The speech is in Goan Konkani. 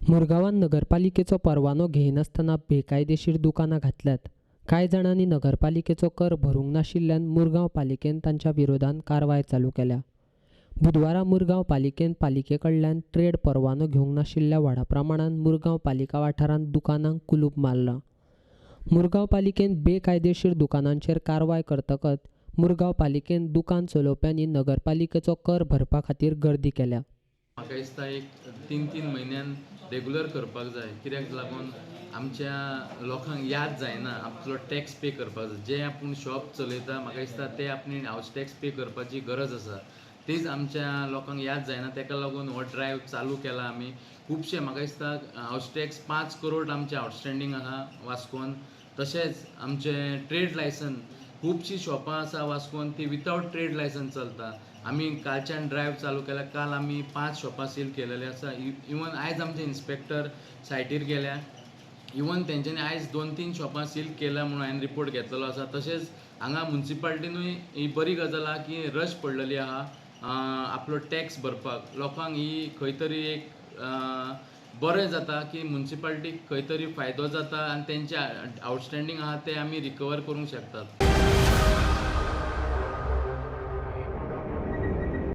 मुरगांवान नगरपालिकेचो परवानो घेयनासतना बेकायदेशीर दुकानां घातल्यात. कांय जाणांनी नगरपालिकेचो कर भरूंक नाशिल्ल्यान मुरगांव पालिकेन तांच्या विरोधांत कारवाय चालू केल्या. बुधवारा मुरगांव पालिकेन पालिके कडल्यान ट्रेड परवानो घेवंक नाशिल्ल्या व्हडा प्रमाणांत मुरगांव पालिका वाठारांत दुकानांक कुलूप मारलां. मुरगांव पालिकेन बेकायदेशीर दुकानांचेर कारवाय करतकच मुरगांव पालिकेन दुकान चलोवप्यांनी नगरपालिकेचो कर भरपा खातीर गर्दी केल्या. म्हाका दिसता एक 3-3 म्हयन्यान रेगुलर करपाक जाय, कित्याक लागून आमच्या लोकांक याद जायना आपलो टॅक्स पे करपाक जाय. जे आपूण शॉप चलयता म्हाका दिसता ते आपली हावस टॅक्स पे करपाची गरज आसा, तीच आमच्या लोकांक याद जायना. ताका लागून हो ड्रायव्ह चालू केला आमी. खुबशे म्हाका दिसता हावस टॅक्स 5 करोड आमचे आवटस्टँडींग आहा वास्कोन. तशेंच आमचे ट्रेड लायसन खुबशीं शॉपां आसा वास्कोन ती वितावट ट्रेड लायसन चलता. आमी कालच्यान ड्रायव्ह चालू केला, काल आमी 5 शॉपां सील केलेली आसा. इवन आयज आमचे इन्स्पेक्टर सायटीर गेल्या, इवन तेंच्यांनी आयज 2-3 शॉपां सील केल्या म्हणून हांवें रिपोर्ट घेतलेलो आसा. तशेंच हांगा मुन्सिपाल्टीनूय ही बरी गजाल आहा की रश पडलेली आहा आपलो टॅक्स भरपाक. लोकांक ही खंय तरी एक बरें जाता की मुन्सिपाल्टीक खंय तरी फायदो जाता आनी तेंचे आवटस्टँडींग आहा ते आमी रिकवर करूंक शकतात.